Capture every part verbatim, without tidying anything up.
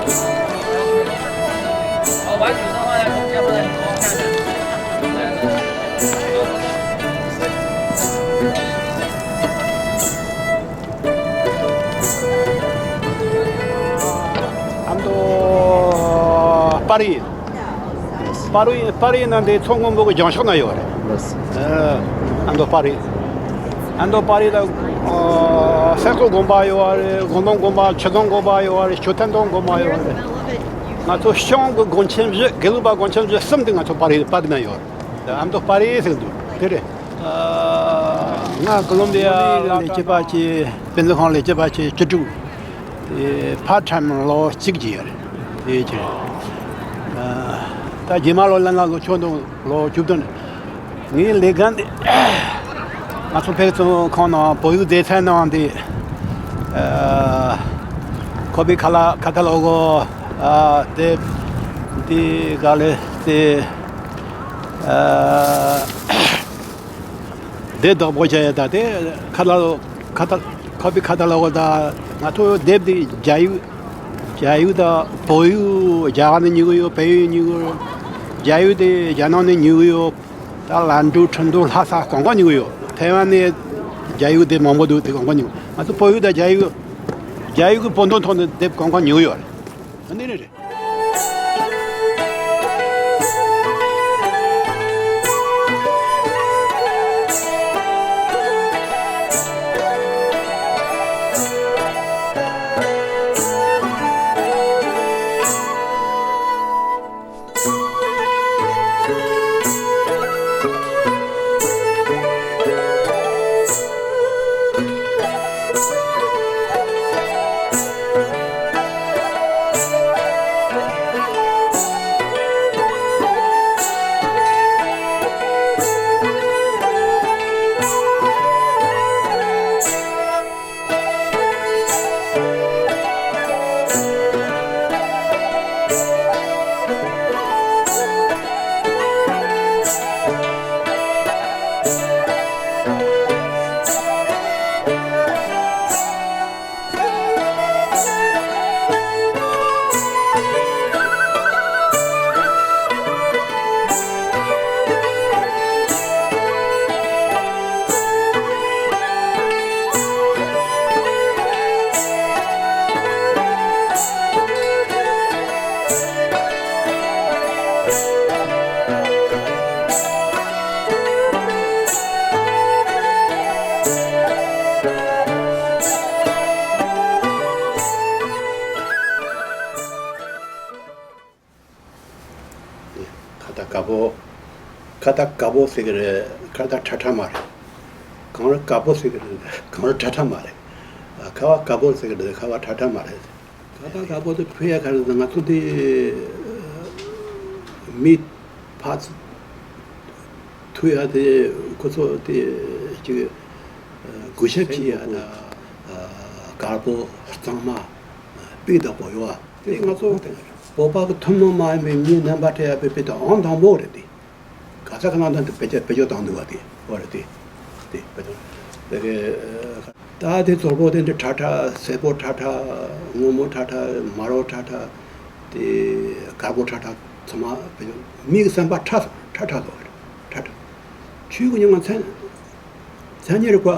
ཨ་མདོ་པར་རིས། པར་རིས། པར་རིས་ནང་དེ་མཚོ་སྔོན་པོ་གི་ལྗང་ཕྱོགས་ན་ཡོད་རེད། ཨ་མདོ་པར་རིས། ཨ་མདོ་པར་རིས་ལ་ཨ་སེར་ཁོག་དགོན་པ་ཡོད་རེད། དགོན་དོང་དགོན་པ། ཆུ་རྫོང་དགོན་པ་ཡོད་རེད། ཆུ་ཐན་དོང་དགོན་པ་ཡོད་རེད། ང་ཚོ་ལྕང་གི་དགོན་ཆེན་བཞི། དགེ་ལུགས་པ་དགོན་ཆེན་བཞི་གསུམ་དེ་ང་ཚོ་པར་རིས། པར་རིས་ན་ཡོད་རེད། ཨ་མདོ་པར་རིས་ཟེར་འདུག་དེ་རེད། ང་ཀོ་ལོམ་བི་ཡ་ལ་ལས་བྱེད་པ་བྱས། དཔེ་མཛོད་ཁང་ལས་བྱེད་པ་བྱས། བཅུ་དྲུག་དེ་ཕར་ཊའིམ་ལོ་གཅིག་བྱས་ཡོད་རེད། དེ་བྱས། ད་རྗེས་མ་ལོ་ལ་ང་ལོ་ཆུང་དུ་ལོ་བཅུ་བདུན། ངའི་ལས་འགན་དེ་ང་ཚོ་ཕེབས་བཙོན་ཁང་ནང་བོད་ཡིག་སྡེ་ཚན་ནང་དེ་ཁོ་པའི་ཁ་ལ་ཁ་ཐ་ལོ་གོ་དེབ་དེ་ག་ལེ་དེ། དེ་བདག་པོ་བྱས་ཡ། ད་དེ་ཁ་ལ་ཁ་ཐ་ཁ་པའི་ཁ་ཐ་ལོ་གོ། ད་ང་ཚོ་དེབ་དེ་རྒྱ་ཡིག་རྒྱ་ཡིག་དང་བོད་ཡིག། རྒྱ་གར་ནས་ཉོས་ཀྱི་ཡོད། བལ་ཡུལ་ནས་ཉོས་ཀྱི་ཡོད། རྒྱ་ཡིག་དེ་རྒྱ་ནག་ནས་ཉོས་ཀྱི་ཡོད། ད་ལན་ཀྲུའུ། ཁྲིན་ཏུའུ། ལྷ་ས། གང་ག་ཉོས་ཀྱི་ཡོད། ཐའེ་ཝན་ནས་རྒྱ་ཡིག་དེབ་མང་པོ་འདུག་དེ་གང་ག་ཉོས། ང་ཚོ་བོད་ཡིག་དང་རྒྱ་ཡིག་རྒྱ་ཡིག་གི་བོད་དོན་ཐོག་ནས་དེབ་གང་ག་ཉོས་ཀྱི་ཡོད་རེད། འདི་ནས་རེད། ཁ་བཏགས་དཀར་པོ། ཁ་བཏགས་དཀར་པོ་ཟེར་གི་རེད། ཁ་བཏགས་ཁྲ་ཁྲ་མ་རེད། གངས་རི་དཀར་པོ་ཟེར་གི་རེད། གངས་རི་ཁྲ་ཁྲ་མ་རེད། ཁ་བ་དཀར་པོ་ཟེར་གི་རེད། ཁ་བ་ཁྲ་ཁྲ་མ་རེད། ཁ་བཏགས་དཀར་པོ་དེ་ཕུད་ཡ་ག་རེ་ཟེར། ང་ཚོ་དེ་མི་ཕར་ཚུར་ཐུག་ཡ་དེ། ཁོ་ཚོ་དེ་ཅིག་གུས་ཞབས་བྱེད་ཡ་དང་། དཀར་པོ་གཙང་མ་སྤུས་དག་པོ་ཡོད་པ། དེ་ང་ཚོ་བོད་པ་གི་ཐུན་མོང་མ་ཡིན་པའི་མིའི་རྣམ་པ་སྤྲད་ཡ་དཔེ་དཔེ་དེ་ཨང་དང་པོ་རེད་དེ། ག་ས་ག་ན་ད་དཔེ་ཆ་བེད་སྤྱོད་བཏང་འདུག་པ་དེ། འོ་རེད་དེ། དེ་དཔེ་དང་དེ་གི། ད་དེ་ཚོར་པོ་དེ་འདྲ་ཁྲ་ཁྲ། སེར་པོ་ཁྲ་ཁྲ། སྔོན་མོ་ཁྲ་ཁྲ། དམར་པོ་ཁྲ་ཁྲ། དེ་དཀར་པོ་ཁྲ་ཁྲ། ཚང་མ་བེད་སྤྱོད། མི་གི་བསམ་པ་ཁྲ་ཁྲ་ཁྲ་ལོ་རེད། ཁྲ་ཁྲ། ཆོས་གི་ཉམས་ང་མཚན་མཚན་ཉིད་རིག་པ་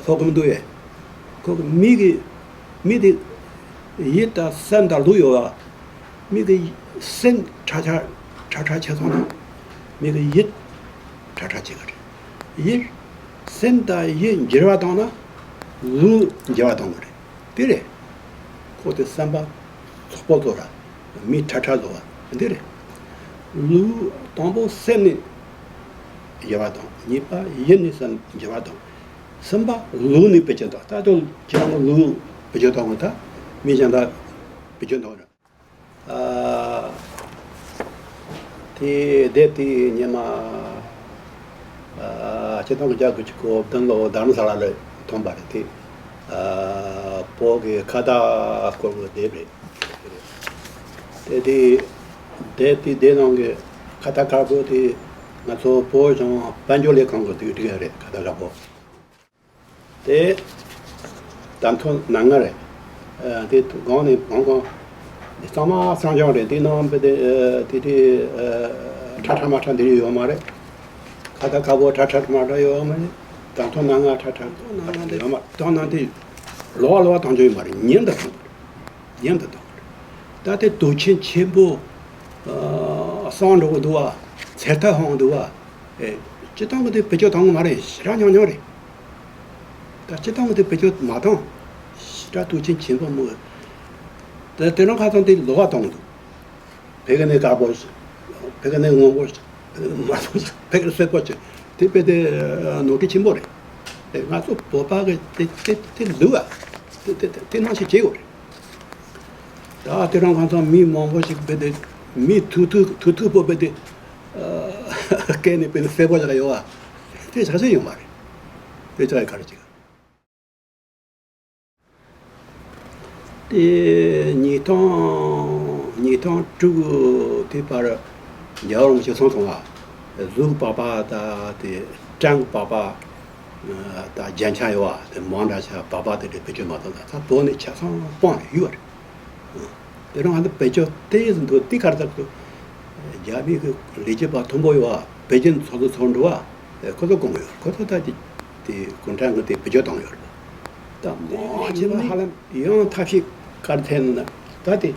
ལྷོ་ཀུན་འདུག་ཡེ། ཁོ་གི་མི་གི་མི་དེ་ཡིད་དང་སེམས་དང་ལུས་ཡོད་པ། མི་གི་སེམས་ཁྲ་ཁྲ་ཁྲ་ཁྲ་བྱས་སོང་ན་མི་གི་ཡིད་ཁྲ་ཁྲ་བྱེད་གི་རེད། ཡིད། སེམས་དང་ཡིད་འགྱུར་བ་བཏང་ན་ལུས་འགྱུར་བ་གཏོང་གི་རེད། དེ་རེད། ཁོ་དེ་བསམ་པ་ཚོགས་པ་བཟོ་ར། མི་ཁྲ་ཁྲ་བཟོ་བ་འདི་རེད། ལུས་དང་པོ་སེམས་ནི་འགྱུར་བ་དང་། གཉིས་པ་ཡིད་ནི་སེམས་འགྱུར་བ་དང་། གསུམ་པ་ལུས་ནི་བེད་སྤྱོད་དང་། ད་དུང་ཁྱེད་རང་ལུས་བེད་སྤྱོད་གཏོང་གི། ད་མི་གཞན་དག་བེད་སྤྱོད་གཏོང་གི་རེད། ཨ། དེ་སྡེ་དེ་ཉི་མ་ཨ་ཆིག་སྟོང་དགུ་བརྒྱ་དགུ་བཅུ་གོ་བདུན་ལོ་རྡ་རམ་ས་ལ་ལ་ཐོན་པ་རེད་དེ། ཨ་བོད་ཀྱི་ཁ་བཏགས་སྐོར་གྱི་དེབ་རེད། དེ་དེ་དེ་དེ་དེ་ནང་གི་ཁ་བཏགས་དཀར་པོ་དེ་ང་ཚོ་བོད་གཞུང་དཔལ་འབྱོར་ལས་ཁང་གི་དེ་བྲིས་རེད། ཁ་བཏགས་དཀར་པོ། དེ་ད་ཐོ་ན་ང་རེད། ཨ་དེ་གང་ནས་གང་གང་ གཙང་མ་གཙང་རྐྱང་རེད། དེ་ནང་དཔེ་དེ་དེ་དེ་ཁྲ་ཁྲ་མ་ཁྲ་འདི་རིགས་ཡོད་མ་རེད། ཁ་ད་ཁ་པོ་ཁྲ་ཁྲ་མ་ཁྲ་ཡོད་མ་རེད། དང་ཐོག་ནང་ང་ཁྲ་ཁྲ་ནང་ང་དེ་ཡོད་མ་རེད། དང་ནང་དེ་ལོ་བ་ལོ་བ་དང་ཆོད་ཡོད་མ་རེད། ཉིན་དུ་དང་ཉིན་དུ་དང་། ད་དེ་དུག་ཆེན་ཆེན་པོ་གསང་འགྲོ་གི་འདུག་བ། ཚེ་ཐར་ཧང་འདུག་བ། ཨེ། སྤྱི་བཏང་གི་དེ་བེད་སྤྱོད་བཏང་གི་མ་རེད། ཞེ་དྲག་ཉུང་ཉུང་རེད། ད་སྤྱི་བཏང་གི་དེ་བེད་སྤྱོད་མ་བཏང་། ཞེ་དྲག་དུག་ཆེན་ཆེན་པོ་མོ། ད་དེ་རང་ཁ་ཚང་དེ་ལོ་བ་གཏོང་གི་འདུག་བོད་གི་ནས་དཀར་པོ་ཞིག་བོད་གི་ནས་སྔོན་པོ་ཞིག་མ་སོང་ཞིག་བོད་གི་སེར་པོ་ཞིག་དེ་དཔེ་དེ་ནོར་འཁྲུལ་ཆེན་པོ་རེད། ཨེ། ང་ཚོ་བོད་པ་གི་དེ་དེ་དེ་ལུགས་ཨ། དེ་དེ་དེ་ནང་བཞིན་བྱེད་དགོས་རེད། ད་དེ་རང་ཁ་ཚང་མི་མང་པོ་ཞིག་དཔེ་དེ་མི་ཐུག་ཐུག་ཐུག་ཐུག་པོ་དཔེ་དེ། སྐད་ནི་དཔེ་ནི་གསལ་པོ་ཞིག་ཡོད་བ། དེ་ཆ་ཤས་ཡོད་མ་རེད། དེ་ཆ་ཡི་ག་རེ་ཅིག་དེ་ཉིས་སྟོང་ཉིས་སྟོང་དྲུག་དེ་བར་རྒྱལ་བ་རིན་པོ་ཆེ་སོང་སོང་བ། གཟུགས་པགས་པ་ད་དེ་སྤྲང་པགས་པ་ད་རྒྱན་ཆ་ཡོད་བ། དེ་མང་དྲགས་ཆ་བག་པ་དེ་འདྲ་བེད་སྤྱོད་མ་གཏོང་། ད་ད་བོད་ནས་ཆ་ཚང་སྤངས་ནས་ཡོད་རེད། དེ་རང་ཨ་ནི་བེད་སྤྱོད་ཏོག་ཙམ་འདུག་དེ་ག་རེ་ཟེར་དུས། རྒྱ་མི་གི་ལས་བྱེད་པ་མཐོན་པོ་ཡོད་བ། བོད་བརྒྱུད་ཚོགས་གཙོ་ཚོགས་འདུ་བ། ཁོ་ཚོ་དགོངས་ཡོད། ཁོ་ཚོ་ད་དེ་དེ་གུང་ཁྲན་གི་དེ་བེད་སྤྱོད་བཏང་ཡོད་རེད། ད་མང་ཆེ་བ་ཧ་ལམ་ཡང་ཐབས་ཤེས་ག་རེ་འཐེན་ན་ད་དེ་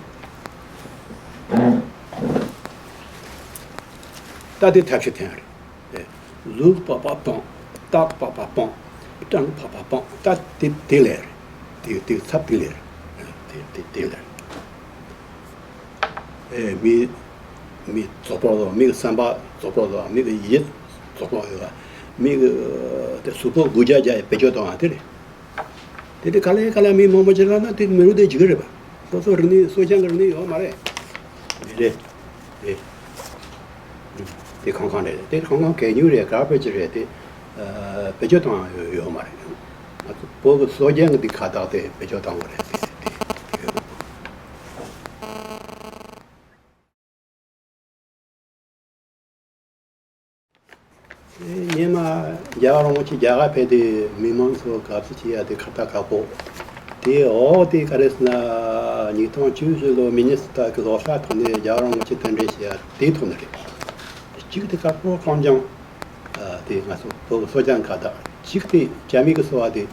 ད་དེ་ཐབས་ཤེས་འཐེན་རེད། ལུག་པགས་པ་སྤངས། སྟག་པགས་པ་སྤངས། སྤྲང་པགས་པ་སྤངས། ད་དེ་དེ་ལས་རེད། དེ་དེ་ཚབ་དེ་ལས་རེད། དེ་དེ་དེ་ལས་རེད། ཨེ། མི་མི་རྫོགས་པོ་ལོ། མི་གི་བསམ་པ་རྫོགས་པོ་ལོ། མི་གི་ཡིད་རྫོགས་པོ་ཡོད་པ། མི་གི་དེ་གཟུགས་པོ་དགུ་བརྒྱ་བརྒྱ་ཡི་བེད་སྤྱོད་གཏོང་བ་དེ་རེད། དེ་དེ་ག་ལེ་ག་ལེ་མི་མང་པོ་ཅིག་ལ་ན་དེ་མི་རུ་དེ་འཇིག་གི་རེད་པ། སོ་སོ་རིག་གནས་སྲོལ་རྒྱུན་གི་རིག་གནས་ཡོད་མ་རེད། དེ་རེད། དེ་དེ་ཁང་ཁང་རེད། དེ་ཁང་ཁང་གད་སྙིགས་རེད། ག་པེ་ཅི་རེད། དེ་བེད་སྤྱོད་བཏང་ཡོད་ཡོད་མ་རེད། ང་ཚོ་བོད་ཀྱི་སྲོལ་རྒྱུན་གྱི་དེ་ཁ་བཏགས་དེ་བེད་སྤྱོད་བཏང་དགོས་རེད། དེ་དེ་དེ་ཡོད། སྔོན་མ་རྒྱལ་བ་རིན་པོ་ཆེ་རྒྱ་གར་ཕེབས་དུས་མི་མང་ཚོ་དགའ་བསུ་བྱེད་ཡ་དེ་ཁ་བཏགས་དཀར་པོ། དེ་འོག་དེ་ག་རེ་ཟེར་ན་ཉིས་སྟོང་བཅུ་བཞི་ལོ་མི་ནི་སོ་ཊ་གི་ལོ་གསར་ཐོག་ནས་རྒྱལ་བ་རིན་པོ་ཆེ་གདན་འདྲེན་བྱེད་ཡ་དེའི་ཐོག་ནས་རེད། གཅིག་དེ་དཀར་པོ་གང་ལྗང་། དེ་ང་ཚོ་བོད་ཀྱི་སྲོལ་རྒྱུན་ཁ་བཏགས། གཅིག་དེ་རྒྱ་མི་གི་བཟོ་བ་དེ།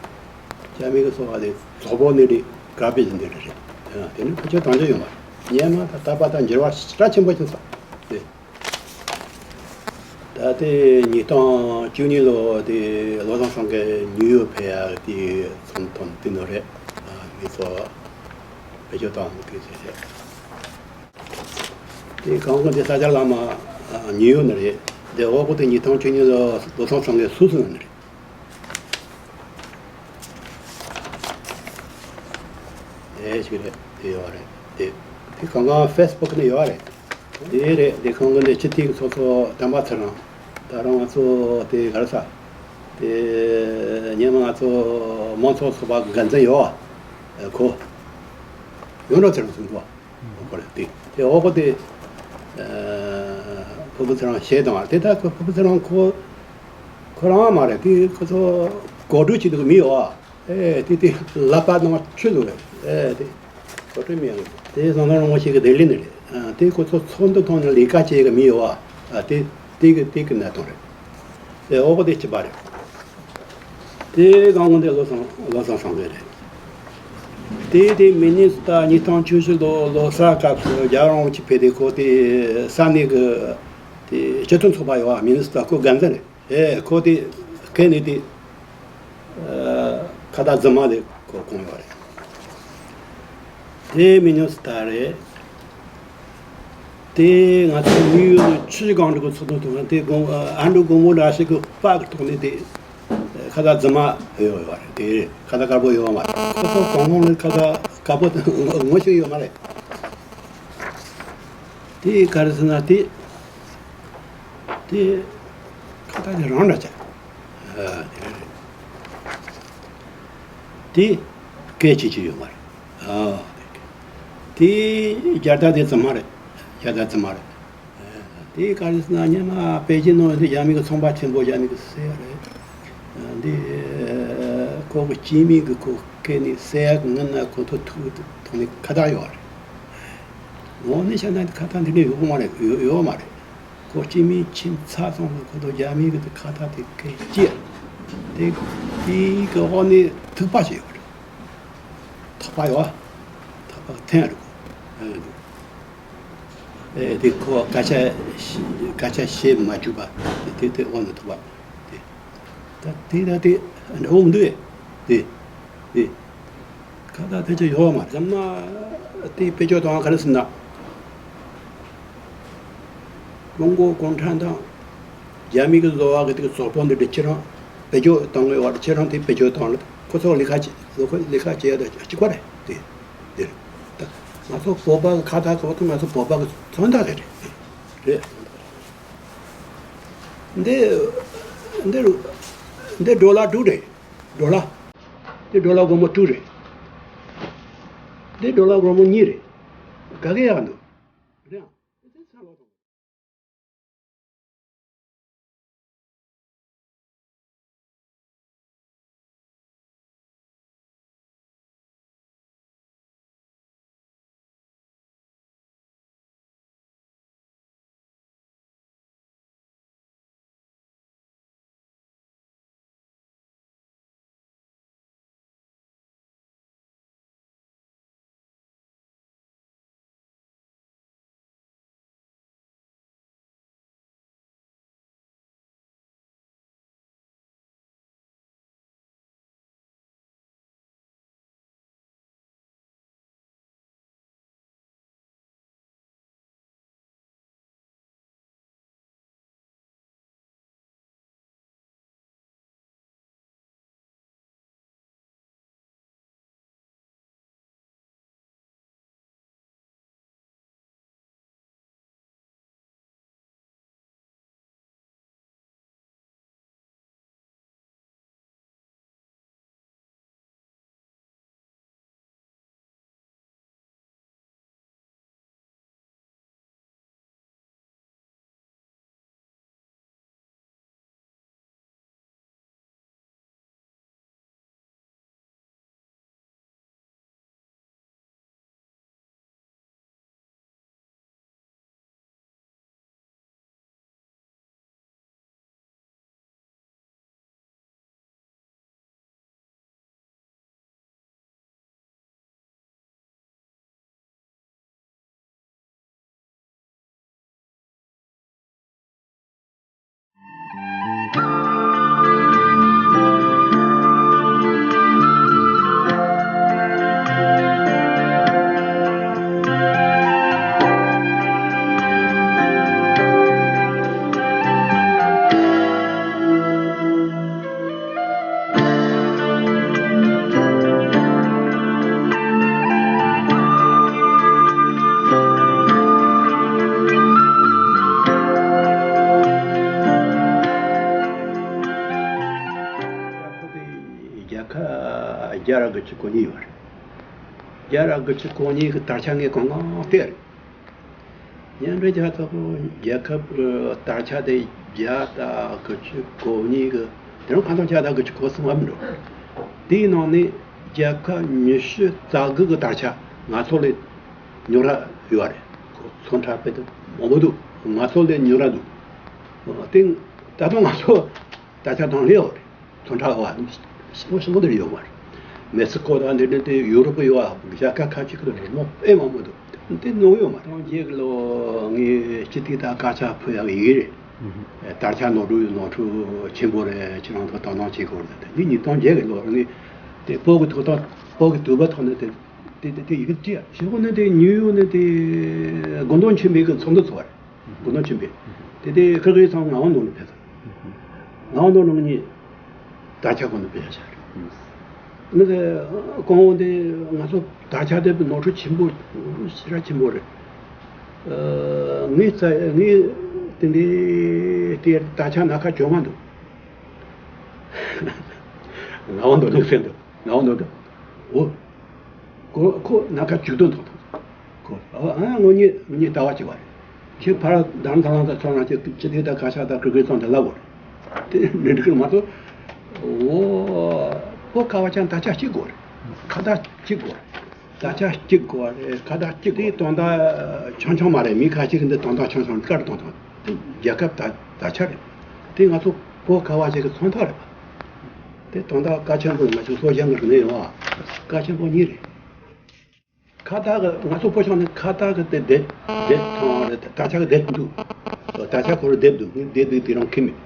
རྒྱ་མི་གི་བཟོ་བ་དེ་རྫོགས་པོ་ནི་རེད། དཀར་པོ་ཞིག་འདི་རེད། དེ་ནི་ཕལ་ཆེར་དང་ཆ་ཡོད་མ་རེད། སྔོན་མ་དང་ད་བར་དང་འགྱུར་བ་ཞེ་དྲག་ཆེན་པོ་ཕྱིན་སོང་། དེ། ད་ལྟའི་ཉིས་སྟོང་བཅུ་གཉིས་ལོ་དེ་བློ་བཟང་སེང་གེ་ནིའུ་ཡོག་ཕེབས་ཡག་དེ་ཚོང་དོན་དེ་ནོ་རེད། མི་ཚོ་བེད་སྤྱོད་བཏང་གི་ཟེར་བཤད། དེ་གང་གོ་དེ་ས་སྐྱ་བླ་མ་ནིའུ་ཡོག་ནི་རེད། དེ་འོག་གོ་དེ་ཉིས་སྟོང་བཅུ་གཉིས་ལོ་བློ་བཟང་སེང་གེ་སུད་སི་ནི་རེད། དེ་ཞིག་རེད། དེ་ཡོད་རེད། དེ་དེ་གང་གང་ཧྥེ་སི་བུག་ནས་ཡོད་རེད། དེ་རེད། དེ་གང་གི་འདི་སྤྱི་འཐུས་ཚོགས་གཙོ་དམ་པ་ཚེ་རིང་། ད་རུང་ང་ཚོ་དེ་ག་རེ་ཟ། དེ་སྔོན་མ་ང་ཚོ་མང་ཚོགས་ཚོགས་པ་འགན་འཛིན་ཡོད་པ། ཁོ་ཡོངས་གྲགས་ཚེ་རིང་ཟེར་འདུག་པ། ཁོ་རེད། དེ་དེ་འོག་གོ་དེ་ཕུར་བུ་ཚེ་རིང་ཞེས་དང་། དེ་ད་ཁོ་ཕུར་བུ་ཚེ་རིང་ཁོ་ཁོ་རང་མ་རེད། དེ་ཁོ་ཚོ་གོ་སྒྲིག་བྱེད་འདུག་མི་ཡོད་པ། ཨེ། དེ་དེ་ལག་པ་ནང་ཆུ་ལུག་རེད། ཨེ། དེ་གོ་སྒྲིག་མི་ཡོང་། དེ་བཟང་ཐང་རིན་པོ་ཆེ་གི་བདེ་ལེགས་ནི་རེད། ཨ། དེ་ཁོ་ཚོ་ཚོགས་འདུ་ཐོག་ནས་ལས་ཀ་བྱེད་གི་མི་ཡོད་པ། ཨ། དེ་དེ་གི་དེ་གི་གནད་དོན་རེད། དེ་འོག་གོ་དེ་སྤྱི་པ་རེད། དེ་གང་གོ་དེ་བློ་བཟང་བློ་བཟང་སེང་གེ་རེད། དེ་དེ་མི་ནི་སོ་ཊ་ཉིས་སྟོང་བཅུ་བཞི་ལོ་ལོ་གསར་སྐབས་སུ་རྒྱལ་བ་རིན་པོ་ཆེ་ཕེབས་དུས་ཁོ་དེ་ས་གནས་གི་དེ་སྤྱི་མཐུན་ཚོགས་པ་ཡོད་པ། མི་ནི་སོ་ཊ་ཁོ་འགན་འཛིན་རེད། ཨེ། ཁོ་དེ་སྐད་ནི་དེ་ཁ་བཏགས་རྫུན་མ་དེ་ཁོ་གོན་ཡོད་རེད། དེ་མི་ནི་སོ་ཊ་རེད། དེ་ང་ཚོ་ནིའུ་ཡོག་ནས་ཆུ་བཞི་སྒང་དྲུག་གི་ཚོགས་འདུ་ཐོག་ནས་དེ་དགོང་ཨ་འབྲུག་དགོང་མོ་འདྲ་ཞིག་གི་པར་གི་ཐོག་ནས་དེ་ཁ་བཏགས་རྫུན་མ་ཡོད་ཡོད་རེད། དེ་ཁ་བཏགས་དཀར་པོ་ཡོད་མ་རེད། ཁོ་ཚོ་གང་གང་ནས་ཁ་བཏགས་དཀར་པོ་དེ་ངོ་ཤེས་ཡོད་མ་རེད། དེ་ག་རེ་ཟེར་ན་དེ་དེ་ཁ་བཏགས་དེ་རང་འདྲ་ཆགས། ཨ། དེ་རེད། དེ་སྐད་ཆ་ཅིག་ཡོད་མ་རེད། ཨ། དེ་རྒྱ་སྟག་དེ་རྫུན་མ་རེད། རྒྱ་སྟག་རྫུན་མ་རེད། ཨ། དེ་ག་རེ་ཟེར་ན་སྔོན་མ་པེ་ཅིན་ནང་དེ་རྒྱ་མི་གི་ཚོང་པ་ཆེན་པོ་རྒྱ་མི་གི་ཟེར་ཡ་རེད། ཨ། འདི་ཁོ་གི་སྐྱེས་དམན་གི་ཁོ་སྐད་ནི་ཟེར་ཡ་གི་ངན་ན་ཁོ་ཐོ་ཐུག་ཐོག་ནས་ཁ་བཏགས་ཡོད་རེད། འོག་ནས་བཤད་ན་ཁ་བཏགས་འདི་འདྲ་ཡོད་གི་མ་རེད། ཡོད་ཡོད་མ་རེད། ཁོ་སྐྱེས་མའི་ཁྱིམ་ཚར་སོང་ནས་ཁོ་ཚོ་རྒྱ་མིའི་གི་ཁ་བཏགས་དེ་སྐད་ཅེས་དེ་དེའི་གི་འོག་ནས་ཐིགས་པ་ཞིག་ཡོད་རེད། ཐག་པ་ཡོད། ཐག་པ་འཐེན་རེད་ཁོ། ཨེ་དེ་ཁོ་སྐད་ཆ་སྐད་ཆ་བཤད་མ་བཅུག་པ་དེ་དེ་དེ་འོག་ནས་ཐིགས་པ་དེ། ད་དེ་ད་དེ་འདྲ་བོ་མི་འདུག་ཨེ། དེ་དེ། ཁ་བཏགས་ཐམས་ཅད་ཡོད་མ་རེད། བསམ་ན་དེ་བེད་སྤྱོད་གཏོང་བ་ག་རེ་ཟེར་ན། ཀྲུང་གོ་གུང་ཁྲན་ཏང་རྒྱ་མི་གི་བཟོ་བ་གི་དེ་གི་བཟོ་པོ་འདི་འདྲ་ཁྱེད་རང་བེད་སྤྱོད་གཏོང་གི་ཡོད་རེད། ཁྱེད་རང་དེ་བེད་སྤྱོད་གཏོང་ལ་ཁོ་ཚོ་ལས་ཀ་བྱེད་བཟོ་ཁོ་ལས་ཀ་བྱེད་ཡ་ད་གཅིག་པ་རེད། དེ་དེ་རེད། ད་ང་ཚོ་བོད་པ་གི་ཁ་བཏགས་ཁོ་ཐུག་ང་ཚོ་བོད་པ་གི་མཚོན་རྟགས་རེད། རེད། འདི་འདི་འདི་ཌོ་ལར་དྲུག་རེད། ཌོ་ལར། འདི་ཌོ་ལར་སྒོར་མོ་དྲུག་རེད། འདི་ཌོ་ལར་སྒོར་མོ་གཉིས་རེད། ག་གེ་ཡག་འདུག་རེད། རྒྱལ་ཁབ་བརྒྱ་ར་དགུ་བཅུ་གོ་གཉིས་ཡོད་རེད། བརྒྱ་ར་དགུ་བཅུ་གོ་གཉིས་ཀྱི་དར་ཆ་ངས་གང་གང་བལྟས་རེད། མཉམ་འབྲེལ་རྒྱལ་ཚོགས་རྒྱལ་ཁབ་ཀྱི་དར་ཆ་དེ་བརྒྱ་དང་དགུ་བཅུ་གོ་གཉིས་ཀྱི་དེ་རིང་ཁ་སང་བརྒྱ་དང་དགུ་བཅུ་གོ་གསུམ་ཨ་མི་འགྲོ། དེའི་ནང་ནས་རྒྱལ་ཁབ་ཉི་ཤུ་རྩ་དགུ་གི་དར་ཆ་ང་ཚོ་ལས་ཉུང་ར་ཡོད་རེད། ཚོན་ཁྲ་དཔེ་དེ་མང་པོ་འདུག་ང་ཚོ་ལས་ཉུང་ར་འདུག་དེ་ད་དུང་ང་ཚོ་དར་ཆ་དང་ལས་ཡོད་རེད། ཚོན་ཁྲ་བ་ཞིམ་པོ་ཞིམ་པོ་འདིར་ཡོད་མ་རེད། མེག་སི་ཀོ་དང་འདི་འདྲ་དེ་ཡུ་རོབ་ཡོད་ཨ། རྒྱལ་ཁབ་ཁ་ཅིག་གི་རི་མོ་དཔེ་མང་པོ་འདུག་དེ་ནོར་ཡོད་མ་རེད། ཉིས་སྟོང་བརྒྱད་གི་ལོ་ངས་སྤྱི་བདེ་དང་དཀར་ཆག་ཕུལ་ཡག་ཡིན་རེད། དར་ཆ་ནོར་འཁྲུལ་ནོར་འཁྲུལ་ཆེན་པོ་རེད། ཁྱེད་རང་ཚོ་དོ་སྣང་བྱེད་དགོས་རེད། དེ་ཉིས་སྟོང་བརྒྱད་གི་ལོ་ངས་དེ་བོད་ཀྱི་ཐོག་ཐོག་བོད་ཀྱི་དུས་བབ་ཐོག་ནས་དེ་དེ་དེ་དེ་ཡི་གེ་བྲིས་ཡ། གཞུག་གུ་ནས་དེ་ཉིའུ་ཡོག་ནས་དེ་དགོང་དྲོ་ཆེན་པོའི་གི་ཚོགས་འདུ་ཚོགས་པ་རེད། དགོང་དྲོ་ཆེན་པོའི་དེ་དེ་ཁིར་གི་ཚང་ངག་དབང་ནོར་བུ་ཕེབས་སོང་། ངག་དབང་ནོར་བུ་གཉིས་དར་ཆ་ཁོ་ན་ཕེབས་ཤག་རེད། ནི་དེ་ཀོང་བོ་དེ་ང་ཚོ་དར་ཆ་དེ་ནོར་འཁྲུལ་ཆེན་པོ་ཞེ་དྲག་ཆེན་པོ་རེད། ངས་ཚ་ངས་དེ་འདྲའི་དེ་དར་ཆ་སྣ་ཁ་བཅོ་ལྔ་འདུག་ངག་དབང་ནོར་བུ་ཕེབས་འདུག་ངག་དབང་ནོར་བུ། འོ། ཁོ་ཁོ་སྣ་ཁ་བཅུ་བདུན་ཐོག་ཐོག་ཁོ་ཨ་ཨ་ངོ་ཉིད་ངོ་ཉིད་ལྟ་བ་གཅིག་པ་རེད། ཁྱེད་ཕར་དང་དང་དང་ཚོ་རང་ཁྱེད་ཁྱེད་དེ་ད་ཁ་ཤ་ད་ཀུ་ཀུ་ཙང་དེ་ལབ་དགོས་རེད། དེ་མི་འགྲིག་གི་མ་གཏོགས། འོ། ཁོ་ཁ་བ་ཅན་ད་ཆ་གཅིག་དགོས་རེད། ཁ་བརྡ་གཅིག་དགོས་རེད། དར་ཆ་གཅིག་དགོས་པ་རེད། ཁ་བཏགས་གཅིག་དགོས། དེ་དོན་དག་ཆུང་ཆུང་མ་རེད། མི་ཁ་ཅིག་གིས་འདི་དོན་དག་ཆུང་ཆུང་དཀར་དོན་དག་དེ་རྒྱལ་ཁབ་དར་དར་ཆ་རེད། དེ་ང་ཚོ་བོད་ཁ་བ་ཅིག་གི་མཚོན་རྟགས་རེད་པ། དེ་དོན་དག་གལ་ཆེན་པོ། ང་ཚོ་སློབ་སྦྱང་གི་རིག་གནས་ཡོད་པ། གལ་ཆེན་པོ་གཉིས་རེད། ཁ་བཏགས་ཀྱི། ང་ཚོ་བོད་ཤོག་ནི་ཁ་བཏགས་ཀྱི་དེ་དེབ་དེབ་ཐོན་རེད། དར་ཆ་གི་དེབ་འདུག་དར་ཆ་ཁོ་རང་དེབ་འདུག་དེབ་འདུག་དེ་རང་ཁྱེར་མེད།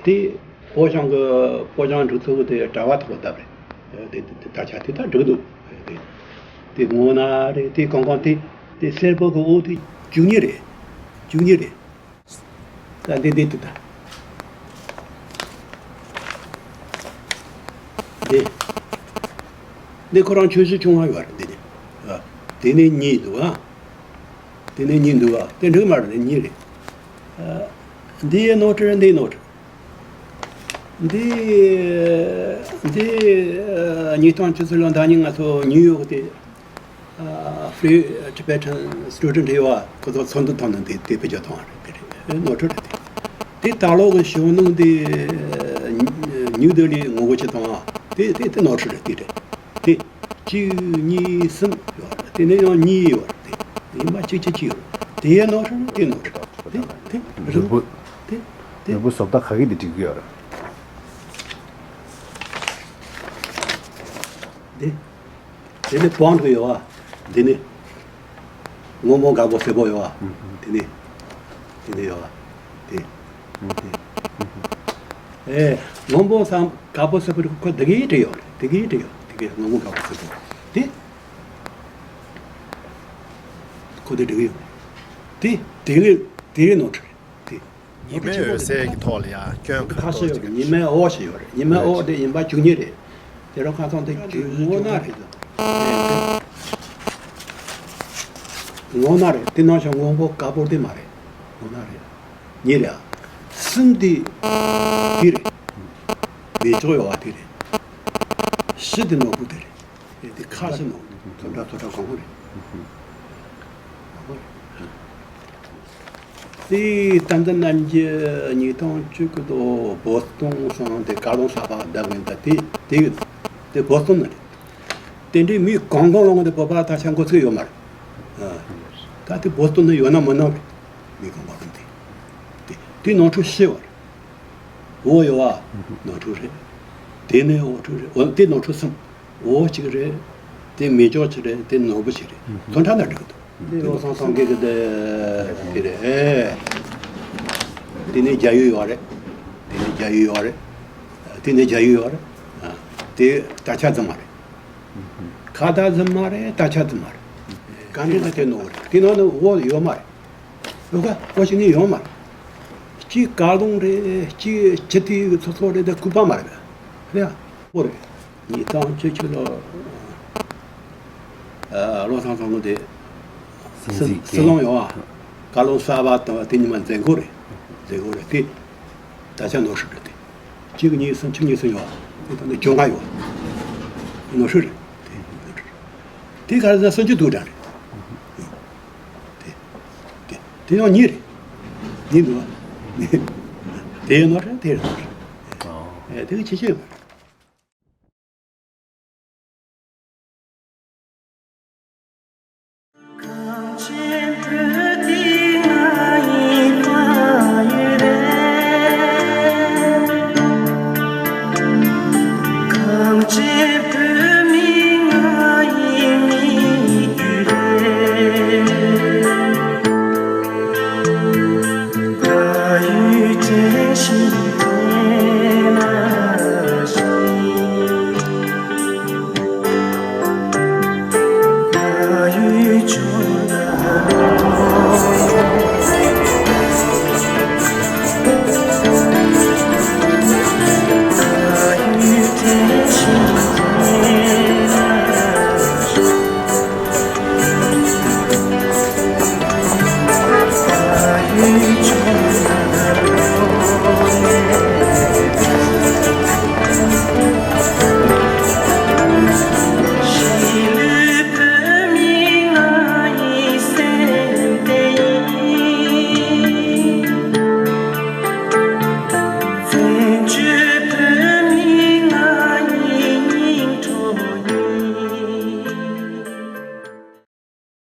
དེ་བོད་ཤོག་གི་བོད་ལྗོངས་སྒྲིག་འཛུགས་ཀྱི་དེ་དྲ་བ་ཐོག་བཏབ་རེད། དེ་དེ་དར་ཆ་དེ་ད་འགྲིག་འདུག་དེ་དེ་སྔོ་ནག་རེད། དེ་གང་གང་དེ་དེ་སེར་པོ་གི་འོ་དེ་བཅུ་གཉིས་རེད། བཅུ་གཉིས་རེད། ད་འདི་འདི་འདི་ད། འདི། འདི་ཁོ་རང་ཆུང་ཆུང་ཆུང་བ་ཡོད་རེད། འདི་ནི། ཨ། དེ་ནི་གཉིས་འདུག་ཨ། དེ་ནི་གཉིས་འདུག་ཨ། དེ་འགྲིག་མ་རེད། འདི་གཉིས་རེད། ཨ། འདི་ཡི་ནོར་འཁྲུལ་རེད། འདི་ནོར་འཁྲུལ། འདི། འདི། ཨ། ཉིས་སྟོང་བཅུ་གསུམ་ལོ་ཟླ་གཉིས་ང་ཚོ་ནིའུ་ཡོག་དེ། ཨ། Free Tibetan Student ཡོད་པ། ཁོ་ཚོ་ཚོགས་འདུ་ཐོག་ནས་དེ་དེ་བེད་སྤྱོད་བཏང་བ་རེད། དེ་རེད། ནོར་འཁྲུལ་རེད་དེ། དེ་ད་ལོ་གི་གཞོན་ནུ་དེ་ནིའུ་ལྡི་ལི་ངོ་རྒོལ་བྱེད་བཏང་བ་དེ་དེ་དེ་ནོར་འཁྲུལ་རེད། དེ་རེད། དེ་གཅིག་གཉིས་གསུམ་ཡོད་རེད། དེ་ནས་ཡང་གཉིས་ཡོད་རེད། དེ་ཡིན་པ་གཅིག་གཅིག་གཅིག་ཡོད་རེད། དེ་ཡང་ནོར་འཁྲུལ་རེད། དེ་ནོར་འཁྲུལ་དེ་དེ་ནོར་བུ། དེ་དེ་ནོར་བུ་བཟོ་ལྟ་ག་གི་དེ་འགྲིག་གི་ཡོད་རེད། དེ། དེ་ནས་བོན་དུ་ཡོད་པ། དེ་ནས་སྔོན་པོ་དཀར་པོ་སེར་པོ་ཡོད་པ། དེ་ནས་དེ་ནས་ཡོད་པ། དེ། དེ། ཨེ། སྔོན་པོ་སམ་དཀར་པོ་སེར་པོ་དེ་ཁོ་དེ་གིས་བྲིས་ཡོད་རེད། དེ་གིས་བྲིས་ཡོད། དེ་གིས་སྔོན་པོ་དཀར་པོ་སེར་པོ་དེ། ཁོ་དེ་འབྲི་གི་ཡོད། དེ་དེ་གིས་དེ་གིས་ནོར་འཁྲུལ་རེད། དེ། ཉི་མའི་འོད་ཟེར་གྱི་ཐོག་ལ་ཡང་སྐྱོན་ཁ་ཁ་ཤས་ཤས་ཡོད་རེད། ཉི་མའི་འོད་ཞིག་ཡོད་རེད། ཉི་མའི་འོད་དེ་ཡིན་པ་བཅུ་གཉིས་རེད། དེ་རང་ཁ་སང་དེ་བཅུ་ངོ་ན་རེད། ངོ་ན་རེད། དེ་ནང་བཞིན་སྔོན་པོ་དཀར་པོ་དེ་མ་རེད། ངོ་ན་རེད། གཉིས་རེད། ཨ། གསུམ་དེ་དེ་རེད། མེ་སྒྱོགས་ཡོད་པ་དེ་རེད། བཞི་དེ་ནོར་བུ་དེ་རེད། དེ་དེ་ཁ་ཤས་ནོར་བུ་དེ་འདྲ་ཚོ་འདྲ་གང་ག་རེད། གང་ག་རེད། དེ་ད་ལྟ་ནམ་རྒྱུན་ཉིས་སྟོང་བཅུ་དགུ་ལོ་བོ་སི་ཏོན་སོང་སྟེ་བཀའ་བློན་གསར་པ་བདམས་ཡིན། ད་དེ་དེ་དེ་བོ་སི་ཏོན་ནས་རེད། དེ་འདྲའི་མི་གང་གང་ལོང་དེ་བོད་པ་ད་ཆ་འགོ་ཚུགས་ཡོད་མ་རེད། ཨ། ད་དེ་བོ་སི་ཏོན་ནས་ཡོད་ན་མི་ནོར་རེད། མི་གང་གང་ལོང་དེ། དེ་དེ་ནོར་འཁྲུལ་ཤེས་པ་རེད། འོ་ཡོད་པ་ནོར་འཁྲུལ་རེད། དེ་ནས་འོ་འཁྲུལ་རེད། འོ་དེ་ནོར་འཁྲུལ་གསུམ། འོ་གཅིག་རེད། དེ་མེ་སྒྱོགས་གཅིག་རེད། དེ་ནོར་བུ་གཅིག་རེད། དོན་དག་ན་འགྲིག་གི་འདུག་དེ་བློ་བཟང་སེང་གེ་གི་དེ་དེ་རེད། ཨེ། དེ་ནས་རྒྱ་ཡུལ་ཡོད་རེད། དེ་ནས་རྒྱ་ཡུལ་ཡོད་རེད། དེ་ནས་རྒྱ་ཡུལ་ཡོད་རེད། ཨ། དེ་དར་ཆ་རྫུན་མ་རེད། ཁ་བཏགས་རྫུན་མ་རེད། དར་ཆ་རྫུན་མ་རེད། ག་འདྲ་ན་དེ་ནོར་བུ་རེད། དེ་ནང་ནས་འོ་ཡོད་མ་རེད། འོ་ག་འོ་ཞིག་ནི་ཡོད་མ་རེད། གཅིག་བཀའ་བློན་རེད། གཅིག་སྤྱི་འཐུས་ཚོགས་གཙོ་རེད། དེ་སྐུ་པར་མ་རེད་པས། རེད་ཨ། འོ་རེད། ཉིས་སྟོང་བཅུ་གཅིག་ལོ། ཨ། བློ་བཟང་སེང་གེ་དེ་སྲིད་སྲིད་སྲིད་སྐྱོང་ཡོང་བ། བཀའ་བློན་གསར་པ་དང་དེ་ཉི་མ་མཛད་སྒོ་རེད། མཛད་སྒོ་རེད་དེ། ད་ཆ་ནོར་འཁྲུལ་རེད་དེ། གཅིག་གཉིས་གསུམ། བཅུ་གཉིས་གསུམ་ཡོད་པ། དེ་ད་ནི་གྱོང་ཁ་ཡོད་པ། ནོར་འཁྲུལ་རེད་དེ། དེ་ག་རེ་ཟེར་ན་སུམ་ཅུ་དྲུག་གྲངས་རེད། དེ་དེ་དེ་ཡང་གཉིས་རེད། གཉིས་འདུག་པ། དེ་ཡང་ནོར་འཁྲུལ། དེ་ཡང་ནོར་འཁྲུལ། ཨོ། ཨེ། དེ་གི་ཁྱད་ཆོས་ཡོད་པ།